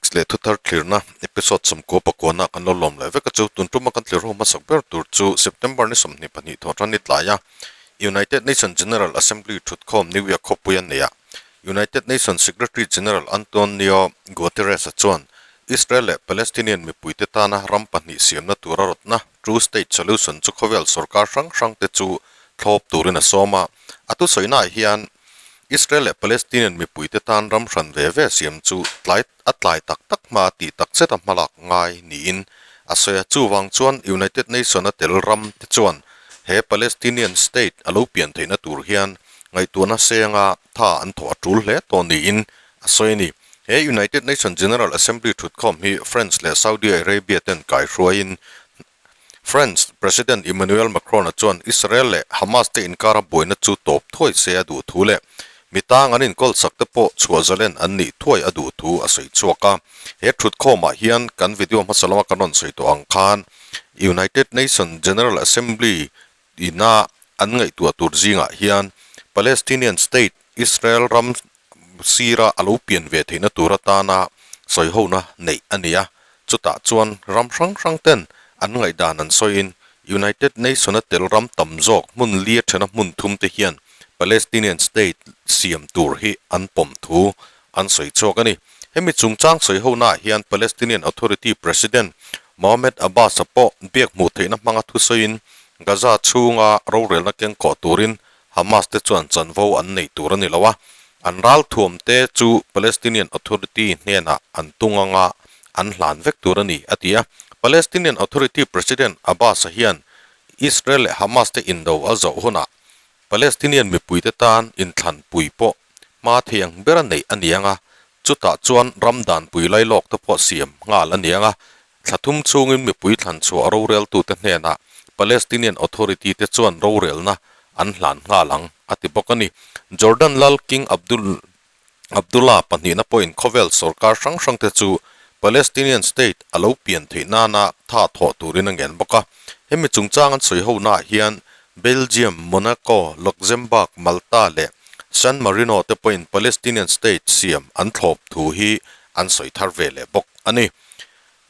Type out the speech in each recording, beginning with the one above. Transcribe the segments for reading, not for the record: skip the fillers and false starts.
Politics leh thuthar thlirna episode 99 kan lo lawm leh vek a chu. Tun tuma kan thlir ho hmasak ber tur chu September ni 22 thawhtan ni tlaia United Nations General Assembly thutkhawm New York khawpui a neih a. United Nations Secretary General Antonio Guterres-a chuan Israel leh Palestinian mipuite tana ram pahnih siamna tura rawtna Two State Solution chu khawvel sorkar hrang hrangte chu thlawp turin a sawm a. A thusawiinaah hian Israel leh Palestinian mipuite tan ram hran ve ve siam chu tlai a tlai tak tak hma tih tak zeta hmalak ngai niin a sawi a. Chuvang chuan United Nation a tel ram te chuan he Palestinian state a lo pian theihna tur hian ngaihtuahna senga tha an thawh a tul hle tawh niin a sawi a ni. He United Nation General Assembly thutkhawm hi France leh Saudi Arabia ten kaihruaiin France President Emmanuel Macron-a chuan Israel leh Hamas te inkara buaina chu tawp thuai se a duh thu leh mi tang an inkawl sak te pawh chhuah zalen an nih thuai a duh thu a sawi chhuak a. He thutkhawmah hian kan video hmasa lama kan rawn sawi tawh ang khan United Nations General Assembly ina an ngaihtuah tur zingah hian Palestinian state Israel ram sira a lo pian ve theihna tur atana sawihona neih a ni a, chutah chuan ram hrang hrang ten an ngaihdan an sawiin United Nation-a tel ram tam zawk hmun lia thena hmun thum te hian Palestinian state siam tur hi an pawm thu an sawi chhuak a ni. Hemi chungchang sawihonaah hian Palestinian Authority President Mohammed Abbas-a pawh biak hmuh theihna hmanga thusawiin Gaza chhunga rorelna kengkawh turin Hamas te chuan chanvo an nei tur a ni lo a, an ralthuam te chu Palestinian Authority hnenah an tung anga an hlan vek tur a ni, a ti a. Palestinian Authority President Abbas-a hian Israel leh Hamas te indo a zawh hunah Palestinian mipuite tan inthlanpui pawh hma thei ang bera neih a ni ang a, chutah chuan ram danpui lailawk te pawh siam nghal a ni ang a, Thla thum chhungin mipui thlanchhuah roreltute hnenah Palestinian Authority te chuan rorelna an hlan nghal ang, a ti bawk a ni. Jordan lal King Abdul Abdullah pahnihna pawhin khawvel sorkar hrang hrangte chu Palestinian state a lo pian theih nana tha thawh turin a ngen bawk a. Hemi chungchang an sawi honaah hian Belgium, Monaco, Luxembourg, Malta leh San Marino te pawhin Palestinian state siam an thlawp thu hi an sawi thar ve leh bawk a ni.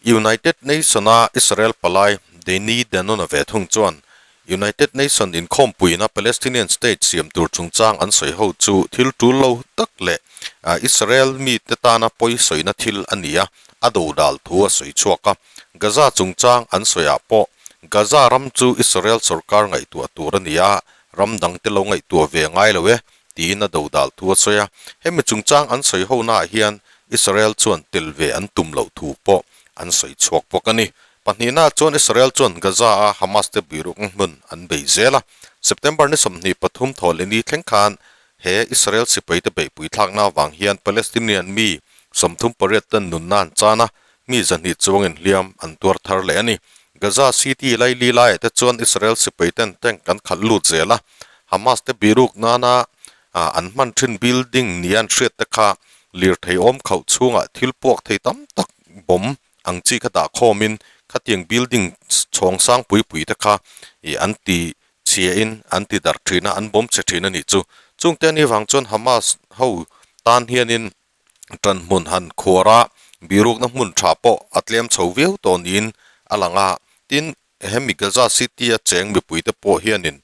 United Nation-a Israel palai Danny Danon-a ve thung chuan United Nation inkhawmpuiina Palestinian state siam tur chungchang an sawi ho chu thil tul lo tak leh Israel mite tana pawi sawina thil a ni a, a dodal thu a sawi chhuak a. Gaza chungchang an sawiah pawh Gaza ram chu Israel sorkar ngaihtuah tur a ni a, ram dangte lo ngaihtuah ve ngai lo e tiin a dodal thu a sawi a. Hemi chungchang an sawi honaah hian Israel chuan tel ve an tum loh thu pawh an sawi chhuak bawk a ni. Pahnihnaah chuan Israel chuan Gaza-a Hamas te birukna hmun an bei zel a. September ni 23 thawhlehni thleng khan he Israel sipaite beihpui thlakna avang hian Palestinian mi 38 ten nunna an chan a, mi 200 chuangin hliam an tuar thar leh a ni. Gaza City laili laiah te chuan Israel sipaiten tank an khalh lut zel a, Hamas te biruk nana an hman thin building nia an hriat te kha lirthei awm khauh chhungah thil puak thei tam tak bawm ang chi kha dah khawmin khatiang building chhawng sang pui pui te kha ih an ti chhia in an ti darh thin a, an bawm chhe thin a nih chu. Chungte ani vang chuan Hamas ho tan hianin tan hmun han khuar a, birukna hmun tha pawh a tlem chho viau tawh niin a lang a, tin Hemi Gaza City a cheng mipuite pawh hianin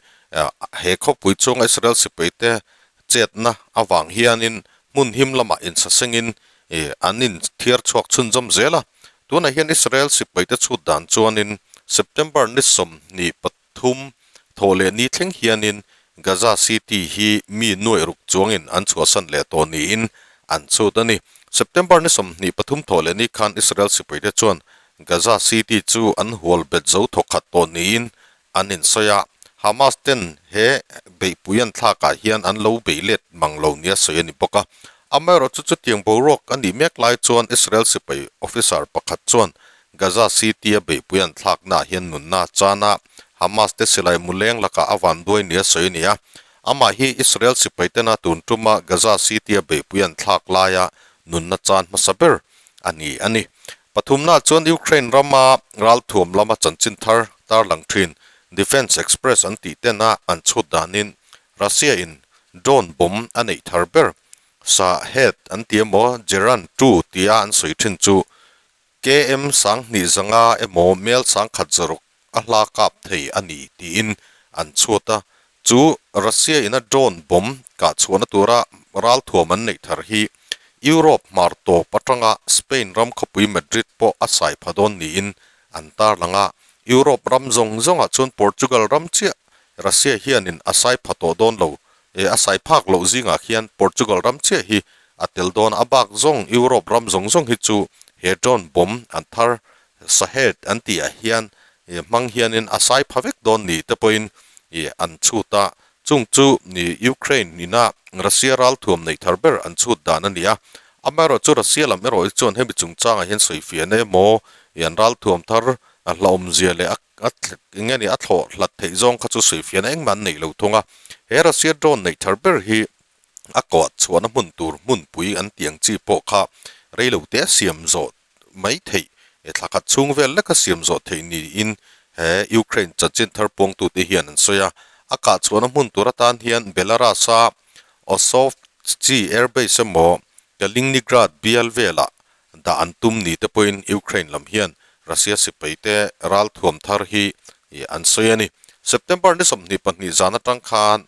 he khawpui chunga Israel sipaite chetna avang hianin hmun him lamah insasengin an inthiar chhuak chhunzawm zel a. Tunah hian Israel sipaite chhut dan chuanin September ni 23 thawh leh ni thleng hianin Gaza City hi mi nuaih ruk chuangin an chhuahsan leh tawh niin an chhut a ni. September ni 23 thawh leh ni khan Israel sipaite chuan Gaza City chu an hual bet zo thawkhat tawh niin an insawi a, Hamas ten he beihpui an thlakah hian an lo bei let mang lo nia sawi a ni bawk a. Amaherawhchu chutiang boruak a nih mek lai chuan Israel sipai officer pakhat chuan Gaza City-a beihpui an thlaknaah hian nunna a chan a, Hamas te silai muleng lakah a vanduai nia sawi a ni a. Amah hi Israel sipai tena tun tuma Gaza City-a beihpui an thlak laia nunna chan hmasa ber a ni a ni. Pathumna chuan Ukraine rama ralthuam lama chanchin thar tarlang thin Defence Express an tih tena an chhut danin Russia in drone bomb a neih thar ber. Shahed an ti emaw Geran 2 tia an sawi thin chu KM 2500 emaw mel 160 a hla kap thei a ni tiin an chhuat a. Chu Russia ina drone bomb kah chhuahna tura ralthuam an neih thar hi Europe hmar tawp atanga Spain ram khawpui Madrid pawh a sai pha dawn niin an tarlang a. Europe ram zawng zawngah chuan Portugal ram chiah Russia hianin a sai pha tawh dawn lo. A sai phak loh zingah khian Portugal ram chiah hi a tel dawn a, bak zawng Europe ram zawng zawng hi chu he drone bomb an thar Shahed an tihah hian hmang hianin a sai pha vek dawn ni te pawhin an chhut a, chung chu Ukraine ina Russia ralthuam neih thar ber an chhut dan a ni a. Amaherawhchu Russia lam erawh hi chuan hemi chungchangah hian sawifiahna emaw an ralthuam thar a hlauhawmzia leh a eng nge ni a thlawh hlat theih zawng kha chu sawifiahna engmah an neih lo thung a. He Russia drone neih thar ber hi a kawh chhuahna hmun tur hmunpui an tih ang chi pawh kha reilote a siam zawh mai theih e thla khat chhung vel leka siam zawh theih niin he Ukraine chanchin thar puangtute hian an sawi a. A kah chhuahna hmun tur atan hian Belarus-a Osovtsi airbase emaw Kaliningrad bial velah dah an tum ni te pawhin Ukraine lam hian Russia sipaite ralthuam thar hi an sawi a ni. September ni 22 zan atang khan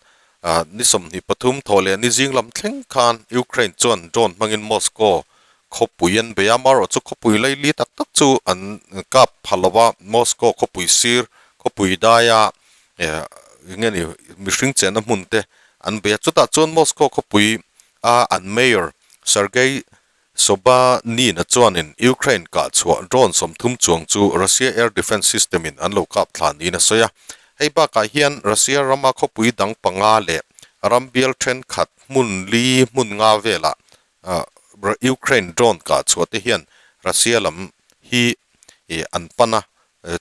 ni 23 thawh leh ni zing lam thleng khan Ukraine chuan drone hmangin Moscow Khawpui an bei a, amaherawhchu khawpui laili tak tak chu an kap pha lo a, Moscow khawpui sir, khawpui daia eng nge ni mihring chenna hmun te an bei a, chutah chuan Moscow khawpui a an mayor Sergei Sobyanin-a chuanin Ukraine kah chhuah drone 30 chuang chu Russia air defence system in an lo kap thla niin a sawi a, hei bakah hian Russia rama khawpui dang panga leh ram bial thenkhat hmun li hmun nga velah Ukraine drone kah chhuah te hian Russia lam hi an pan a,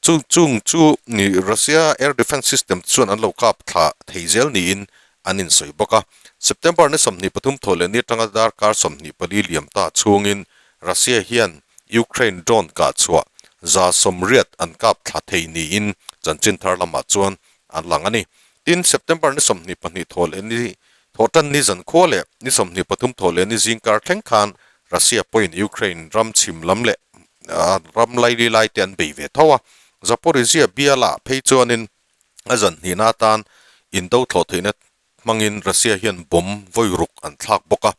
chung chung chu Russia air defence system te chuan an lo kap thla thei zel niin an insawi bawk a. September ni 23 thawh leh ni atanga darkar 24 liam ta chhungin Russia hian Ukraine drone kah chhuah 180 an kap thla thei niin chanchin thar lamah chuan an lang a ni. Tin, September ni 22 thawh leh ni Thawhtan ni zankhua leh ni 23 thawh leh ni zingkar thleng khan Russia pawhin Ukraine ram chhim lam leh ram laili lai te an bei ve tho a. Zaporizhzhia bialah phei chuanin a zan hnihna atan indo thlawh theihna hmangin Russia hian bomb vawi ruk an thlak bawk a.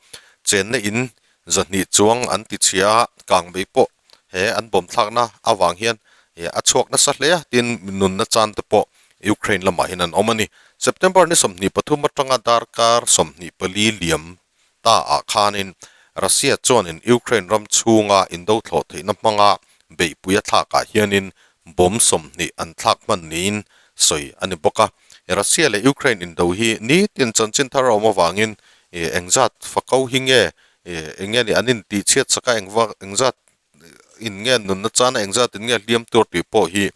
Chenna in 200 chuang an ti chhia a, kang mai pawh he an bomb thlakna avang hian a chhuak nasa hle a, tin nunna chan te pawh Ukraine lamah hian an awm a ni. September ni 23 atanga darkar 24 liam ta ah khanin Russia chuanin Ukraine ram chhunga indo thlawh theihna hmanga beihpui a thlakah hianin bomb 20 an thlak hman niin sawi a ni bawk a. Russia leh Ukraine indo hi nitin chanchin thar a awm avangin engzat fakau hi nge Eng nge ni an intihchhiat sak a, engzat in nge nunna chan a, engzat in nge hliam tur tih pawh hi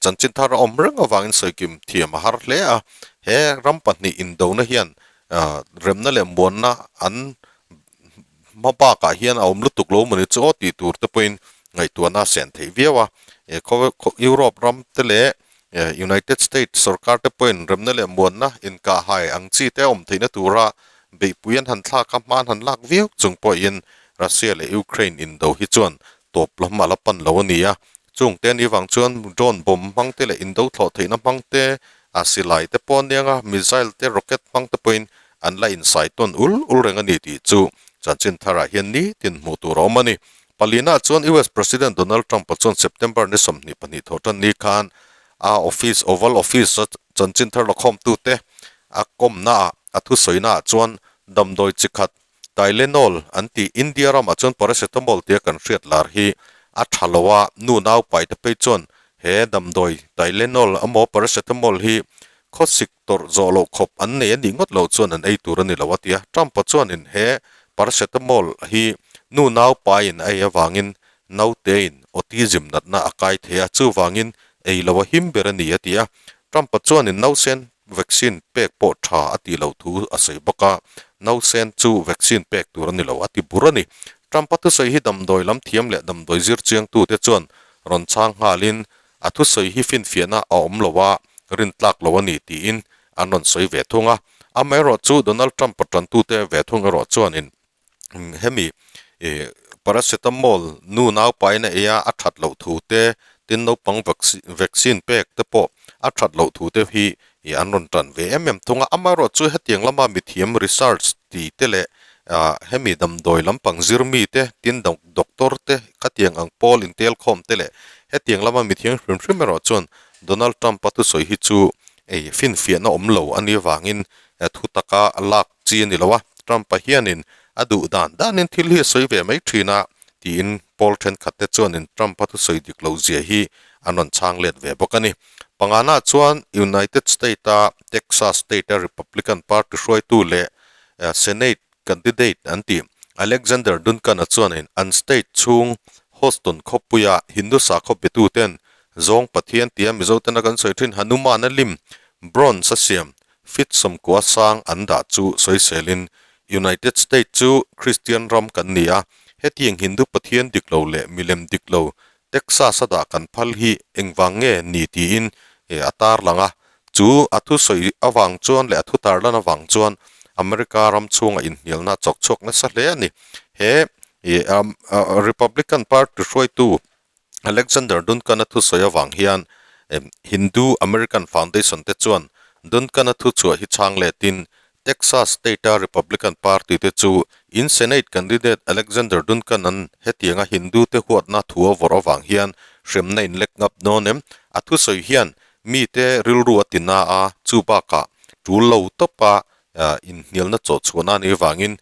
chanchin thar a awm reng avangin sawikim thiam a har hle a. He ram pahnih indona hian remna leh muanna an hma bakah hian a awm lutuk lo mawni chu aw tih tur te pawhin ngaihtuahna a sen theih viau a. Europe ram te leh United States sorkar te pawhin remna leh muanna inkahhai ang chi te awm theihna tura beihpui an han thlak a, hma an han lak viau chung pawhin Russia leh Ukraine indo hi chuan tawp lam a la pan lo a ni a. Chung te ni vang chuan drone bomb hmang te leh indo thlawh theihna hmang te, a silai te pawh aniang a, missile te, rocket hmang te pawhin an la insai tawn ul ul reng a ni tih chu chanchin tharah hian nitin hmuh tur a awm a ni. Palina chuan US President Donald Trump-a chuan September ni 22 thawhtan ni khan a office, Oval Office-a chanchin thar lakhawmtute a kawmnaah a thusawi-naah chuan damdawi chi khat Tylenol an tih India ramah chuan paracetamol tia kan hriat lar hi a tha lo a, nu naupaite phei chuan he damdawi Tylenol emaw paracetamol hi khawsik tawrh zawh loh khawp an nei a nih ngawt loh chuan an ei tur a ni lo a ti a. Trump-a chuanin he paracetamol hi nu naupaiin a ei avangin nautein autism natna a kai thei a, chuvangin ei lo a him ber a ni a ti a. Trump-a chuanin nausen vaccine pek pawh tha a tih loh thu a sawi bawk a, nausen chu vaccine pek tur a ni lo a ti bur a ni. Trump-a thusawi hi damdawi lam thiam leh damdawi zir chiangtute chuan rawn chhang nghalin A thusawi hi finfiahna a awm lo a, rintlak lo a ni tiin an rawn sawi ve thung a. Amaherawhchu Donald Trump-a tantute ve thung erawh chuanin. Hemi ih paracetamol nu naupaina ei a a that loh thu te tin naupang vaccine pek te pawh a that loh thu te hi ih an rawn tan ve em em thung a. Amaherawh chu hetiang lama mithiam research ti te leh ah hemi damdawi lampang zir mi te tin doctor te khatiang ang pawl intel khawm te leh hetiang lama mithiam hrim hrim erawh chuan Donald Trump a thusawi hi chu ei finfiahna awm lo a nih avangin thu taka lak chi a ni lo a, Trump-a hianin a duh dan danin thil hi a sawi ve mai thin a, tiin poll thenkhatte chuanin Trump-a thusawi dik loh zia hi an rawn chhang let ve bawk a ni. Pangana chuan United State-a Texas State-a Republican Party hruaitu leh Senate candidate an tih Alexander Duncan-a chuanin an state chhung Houston khawpuia Hindu sakhaw betuten zawng Pathian tia Mizotena kan sawi thin Hanuman-a lim bronze a siam Feet 90 sang an dah chu sawiselin United State chu Kristian ram kan ni a, hetiang Hindu pathian dik lo leh milem dik lo Texas a dah kan phal hi engvang nge ni tiin a tarlang a. Chu a thusawi avang chuan leh a thu tarlan avang chuan America ram chhunga inhnialna a chawk chhuak nasa hle a ni. He Republican Party hruaitu Alexander Duncan-a thusawi avang hian Hindu American Foundation te chuan Duncan-a thuchhuah hi chhang letin Texas State-a Republican Party te chu in Senate candidate Alexander Duncan-a'n hetianga Hindu te huatna thu a vawrh avang hian hremna in lek ngap dawn em? A thusawi hian mite rilru a ti na a, chu bakah tul lo tawpa inhnialna chawhchhuahna a nih avangin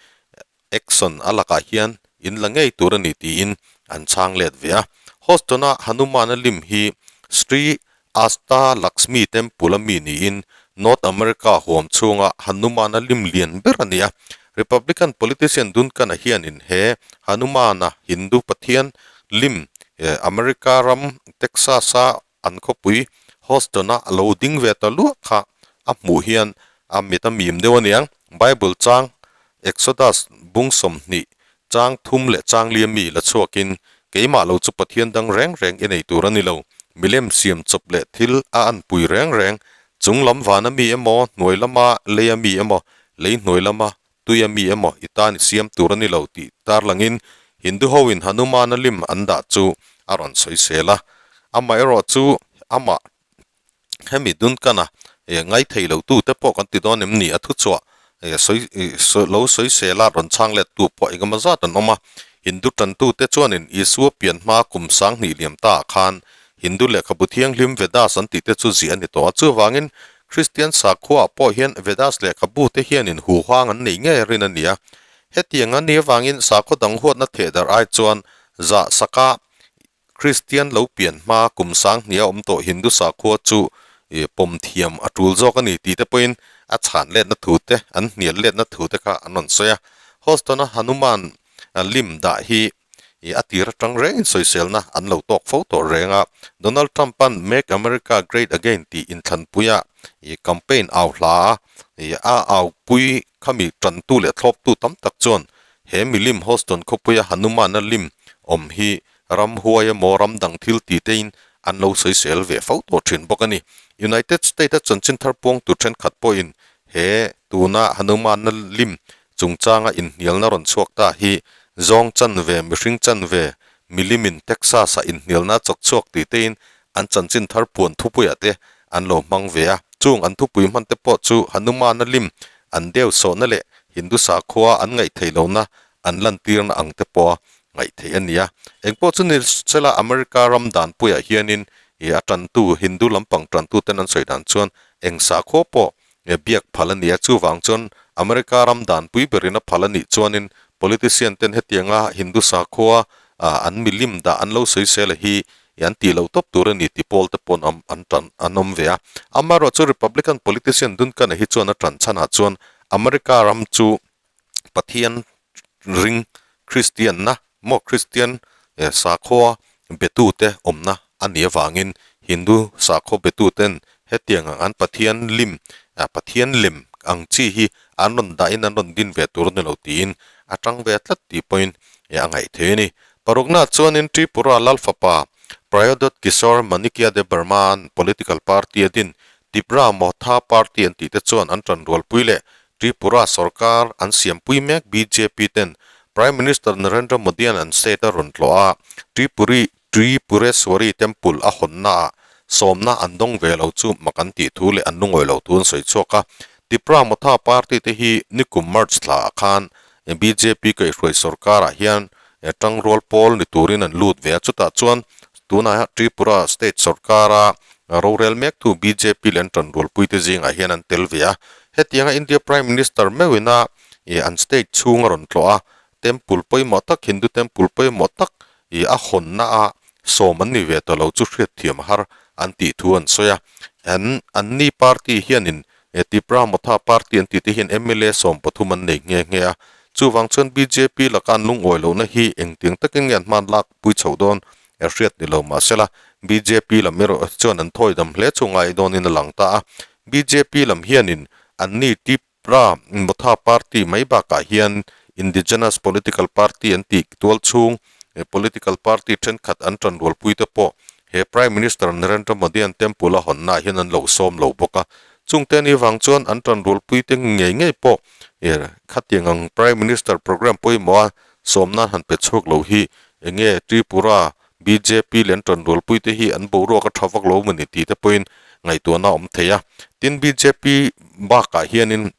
Action a lakah hian in la ngei tur a ni tiin an chhang let ve a. Houston-a Hanuman-a lim hi Sri Asta Lakshmi Temple-a mi niin North America huam chhunga Hanuman-a lim lian ber a ni a. Republican politician Duncan-a hianin he Hanuman-a Hindu pathian lim America ram Texas-a an khawpui Houston-a a lo ding ve ta luah kha a hmuh hian a mit a mim deuh a niang. Bible chang Exodus bung 20 chang 3 leh chang 4 mi la chhuakin, Keimah lo chu Pathian dang reng reng i nei tur a ni lo. Milem siam chawp leh thil a anpui reng reng, chung lam vana mi emaw, hnuai lama leia mi emaw, lei hnuai lama tuia mi emaw i tan i siam tur a ni lo tih tarlangin Hindu hoin Hanuman-a lim an dah chu a rawn sawi sel a. Amaherawh chu amah hemi Duncan-a ngai thei lo tu te pawh kan ti dawn em ni a thuchhuah sawi lo sawi sel a rawn chhang let tu pawh engemaw zat an awm a. Hindu tantu te chuanin Isua pian hma kum 2000 liam ta ah khan Hindu lehkhabu thianghlim Vedas an tih te chu ziah a ni tawh a, chuvangin Kristian sakhuaah pawh hian Vedas lehkhabu te hianin huhang an nei ngei a rin a ni a. Hetiang a nih avangin sakhaw dang huatna theh darh ai chuan zah saka Kristian lo pian hma kum 2000 a awm tawh Hindu sakhua chu pawm thiam a tul zawk a ni tih te pawhin a chhan letna thu te, an hnial letna thu te kha an rawn sawi a. Houston-a Hanuman lim dah hi Ih a tir atang rengin sawiselna an lo tawk fo tawh reng a, Donald Trump-a'n Make America Great Again tih inthlanpuia ih campaign au hla a, ih a aupui khami tantu leh thlawptu tam tak chuan he milim Houston khawpuia Hanuman-a lim awm hi ramhuai emaw ram dang thil ti tein an lo sawisel ve fo tawh thin bawk a ni. United State-a chanchin thar puangtu thenkhat pawhin he tuna Hanuman-a lim Chungchanga inhnialna rawn chhuak ta hi zawng chanve, mihring chanve, milimin Texas-a inhnialna a chawk chhuak tih tein an chanchin thar puan thupuiah te an lo hmang ve a. Chung an thupui hman te pawh chu Hanuman-a lim an deu sawhna leh Hindu sakhua an ngaih theih lohna an lantirna ang te pawha ngaih theih a ni a. Engpawh chu ni sela America ram danpuiah hianin ih a tantu Hindu lampang tantuten an sawi dan chuan eng sakhua pawh Nge biak phal a nia, chuvang chuan America ram danpui berin a phal a nih chuanin politician ten hetianga Hindu sakhua an milim dah an lo sawisel a hi an tih loh tawp tur a ni ti pawl te pawn an tan an awm ve a. Amaherawhchu Republican politician Duncan-a hi chuan a tan chhanah chuan America ram chu Pathian ring Kristianna maw Kristian sakhua betute awmna a nih avangin Hindu sakhaw betuten hetiang ang an Pathian lim Pathian lem ang chi hi an rawn dahin an rawn din ve tur a ni lo tiin a tang ve tlat tih pawhin a ngaih thei a ni. Paruknaah chuanin Tripura Lalfapa Prayodot Kishore Manikya Debbarma-a'n political party a din Tipra Motha Party an tihte chuan an tanrualpui leh Tripura sorkar an siampui mek bjp ten Prime Minister Narendra Modi-a'n an state a rawn tlawh a, Tripuri Tripureswari Temple a hawnnaah sawmna an dawng ve lo chu mak an tih thu leh an lungawi lo thu an sawi chhuak a. Tipra Motha Party te hi nikum March thlaah khan bjp kaihhruai sorkarah hian tangrual pawl ni turin an lut ve a, chutah chuan tunah Tripura state sorkara rorel mektu bjp leh an tanrualpuite zingah hian an tel ve a. Hetianga India Prime Minister meuhina an state chhung a rawn tlawh a, temple pawimawh tak Hindu temple pawimawh tak ih a hawnna a sawm an ni ve ta lo chu hriatthiam har an tih thu an sawi a. An anni party hianin Tipra Motha party an tih te hian mla 13 an nei nghe nghe a. Chuvang chuan bjp laka an lungawi lohna hi engtiang takin nge an hman lak pui chhoh dawn e hriat ni lo mahsela bjp lam erawh chuan an thawi dam hle chu ngai dawnin a lang ta a. Bjp lam hianin anni Tip Pra Motha Party mai bakah hian Indigenous Political Party an tih tual chhung political party thenkhat an tanrualpui te pawh he Prime Minister Narendra Modi-a'n temple a hawnnaah hian an lo sawm lo bawk a. Chungte ni vang chuan an tanrualpui te ngei ngei pawh khatiang ang Prime Minister programme pawimawh a sawm nan han pe chhuak lo hi enge Tripura bjp leh an tanrualpui te hi an boruak a tha vak lo maw ni tih te pawhin ngaihtuahna a awm thei a. Tin, bjp bakah hianin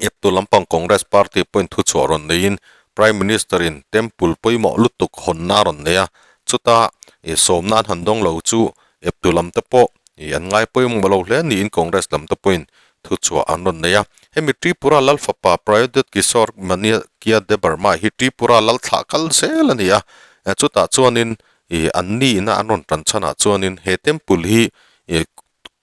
eptu lampang Congress party pawhin thuchhuah rawn neiin Prime Minister-in temple pawimawh lutuk hawnna a rawn nei a, chuta ih sawmna an han dawng lo chu eptu lam te pawh ih an ngai pawimawh lo hle niin Congress lam te pawhin thuchhuah an rawn nei a. Hemi Tripura Lal fapa Pradyot Kishore Manikya Debbarma hi Tripura Lal thlah kal zel a ni a, chutah chuanin ih an nihna an rawn tan chhanah chuanin he temple hi ih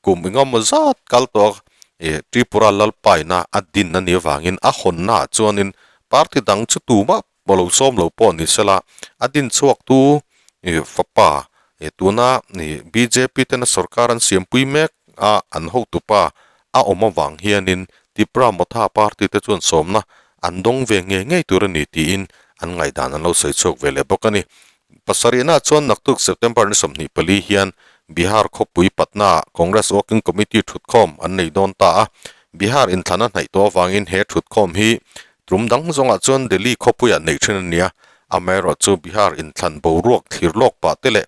kum engemaw zat kal tawh ih Tripura Lal paina a din a nih avangin a hawnnaah chuanin party dang chu tumah Maw lo sawm lo pawh ni sela, a din chhuaktu ih fapa ih tuna ih bjp tena sorkar an siampui mek a an hotupa a awm avang hianin Tipra Motha party te chuan sawmna an dawng ve ngei ngei tur a ni tiin an ngaihdan an lo sawi chhuak ve leh bawk a ni. Pasarihna chuan naktuk September ni 24 hian Bihar khawpui Patna ah Congress Working Committee thutkhawm an nei dawn ta a, Bihar inthlan a hnaih tawh avangin he thutkhawm hi Tum dang zawngah chuan Delhi khawpuiah neih thin a nia, amaherawhchu Bihar inthlan boruak thlir lawk pah te leh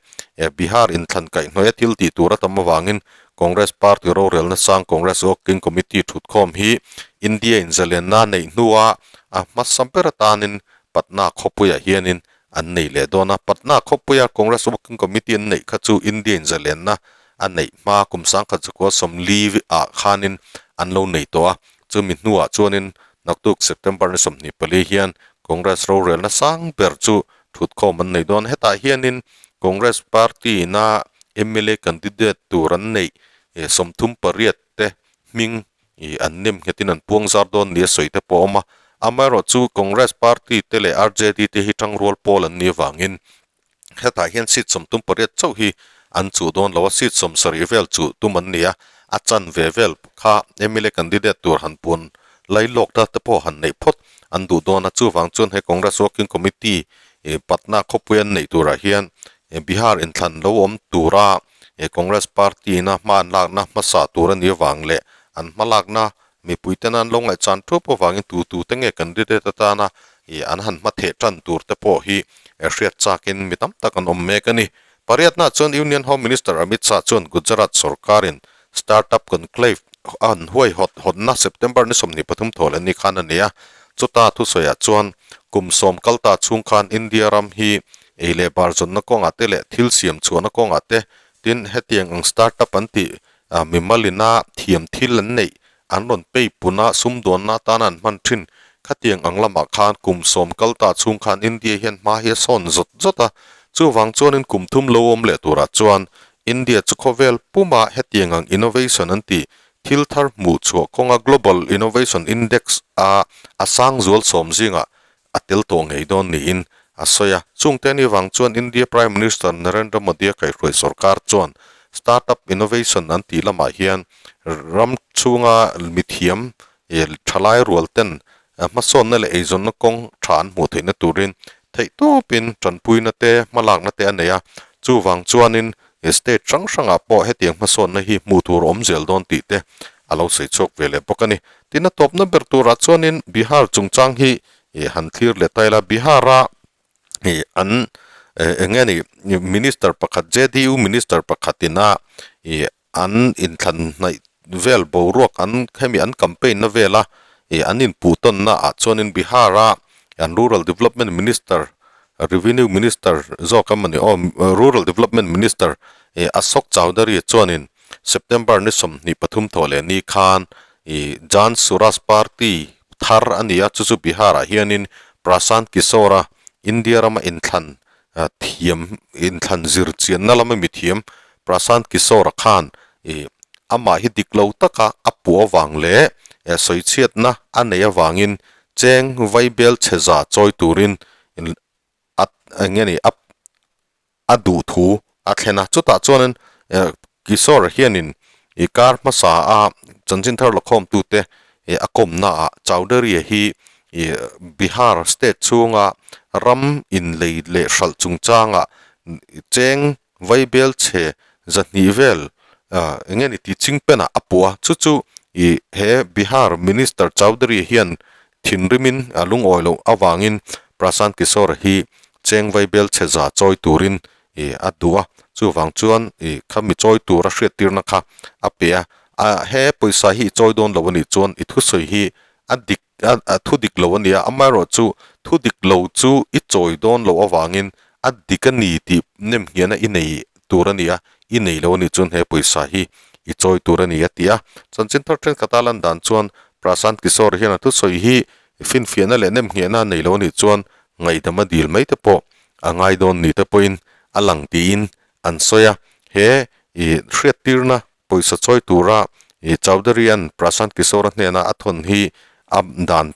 Bihar inthlan kaihhnawih a thil tih tur a tam avangin Congress party rorelna sang Congress Working Committee thutkhawm hi India in zalenna neih hnua a hmasa ber atanin Patna khawpuiah hianin an nei leh dawn a. Patna khawpuia Congress Working Committee an neih kha chu India in zalenna a neih hma kum 1940 ah khanin an lo nei tawh a, chumi hnuah chuanin Naktuk September ni 24 hian Congress rorelna sang ber chu thutkhawm an nei dawn. Hetah hianin Congress party ina mla candidate tur an neih 38 te hming an nem nghetin an puang zar dawn nia sawi te pawh a awm a. Amaherawhchu Congress party te leh RJD te hi tangrual pawl an nih avangin Hetah hian seat 38 chauh hi an chuh dawn lo a, seat 70 vel chuh tum an ni a, a chanve vel kha mla candidate tur han puan lai lawk ta te pawh han neih phawt an duh dawn a, chuvang chuan he Congress Working Committee Patna khawpui an neih turah hian Bihar inthlan lo awm tura Congress party ina hma an lakna hmasa tur a nih avang leh an hmalakna Mipuiten an lo ngaihchan thup avangin tu tute nge candidate atana ih an han hmatheh tan tur te pawh hi hriat chakin mi tam tak an awm mek a ni. Pariatna chuan Union Home Minister Amit Shah chuan Gujarat sorkarin Startup Conclave a han huaihawt hawnna September ni 23 thawl a ni khan a nei a. Chuta thusawiah chuan kum sawm kal ta chhung khan India ram hi ei leh bar zawnna kawngah te leh thil siam chhuahna kawngah te tin hetiang ang startup an tih Mimalina thiam thil an neih, an rawn pei pun a, sumdawnna atana an hman thin. Khatiang ang lamah khan kum sawm kal ta chhung khan India hian hma hi a sawn zawt zawt a. Chuvang chuanin kum thum lo awm leh turah chuan India chu khawvel puma hetiang ang innovation an tih thil thar hmuh chhuah kawnga Global Innovation Index a a sang zual sawm zingah a tel tawh ngei dawn niin a sawi a. Chungte ni vang chuan India Prime Minister Narendra Modi-a kaihhruai sorkar chuan Startup Innovation an tih lamah hian ram chhunga mithiam thalai rual ten hmasawnna leh eizawnna kawng tha an hmuh theihna turin theihtawpin tanpuina te hmalakna te a nei a. Chuvang chuanin state hrang hrangah pawh hetiang hmasawnna hi hmuh tur awm zel dawn tih te a lo sawi chhuak ve leh bawk a ni. Tin a tawpna ber turah chuanin Bihar chungchang hi Ih han thlir leh ta ila Bihar a ih an eng nge ni minister pakhat JDU minister pakhat ina ih an inthlan hnaih vel boruak an hemi an campaign na vela ih an inpuh tawnna ah chuanin Bihar a an rural development minister revenue minister zawk a mawni aw rural development minister ih Ashok Chaudhary chuanin September ni 23 thawh leh ni khan ih Jan Suraaj party thar a ni a, chu chu Bihar ah hianin Prashant Kishor a India rama inthlan thiam inthlan zir chianna lama mi thiam Prashant Kishor a khan ih amah hi dik lo taka a puh avang leh sawichhiatna a neih avangin cheng vaibel chhe za chawi turin a eng nge ni a a duh thu a thlen a. Chutah chuanin Kishore hianin i kar hmasa a chanchin thar lakhawmtute a kawmnaah Chowdhury hi i Bihar state chhunga ram inlei leh hralh chungchangah cheng vaibel chhe zahnih vel eng nge ni tih chingpenah a puh a. Chu chu i he Bihar Minister Chowdhury hian Thinrimin a lungawi loh avangin Prashant Kishore hi cheng vaibel chhe za chawi turin ih a duh a, chuvang chuan ih kha mi chawi tur a hriattirna kha a pe a, a he pawisa hi i chawi dawn lo a nih chuan i thusawi hi a dik a thu dik lo a nia, amaherawhchu thu dik lo chu i chawi dawn loh avangin a dik a ni tih nemnghiahna i nei tur a ni a, i nei lo a nih chuan he pawisa hi i chawi tur a ni a ti a. Chanchin thar thenkhat a lan dan chuan Prashant Kishore hian a thusawi hi finfiahna leh nemnghiahna a nei lo a nih chuan ngaihdam a dil mai te pawh a ngai dawn ni te pawhin a lang tiin an sawi a. He i hriattirna pawisa chawi tura i Chowdhury-a'n Prashant Kishore-a hnena a thawn hi a dan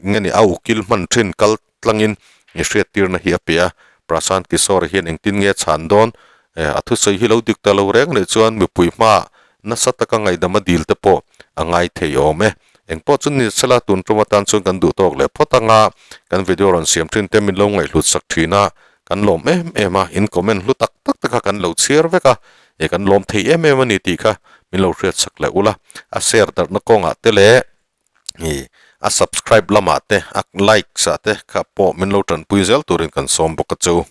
nge ni a ukil hman thin kal tlangin i hriattirna hi a pe a, Prashant Kishore hian engtin nge a chhan dawn? A thusawi hi lo dik ta lo reng leh chuan mipui hmaah nasa taka ngaihdam a dil te pawh a ngai thei awm e. Engpawh chu ni sela tun tum atan chuan kan duh tawk leh phawt anga kan video rawn siam thin te min lo ngaihhlut sak thin a, kan lawm em em a, in comment hlu tak tak te kha kan lo chhiar vek a, e kan lawm thei em em a ni tih kha min lo hriat sak leh ula, a share darhna kawngah te leh ih a subscribe lamah te a likes ah te kha pawh min lo tanpui zel turin kan sawm bawk a chu.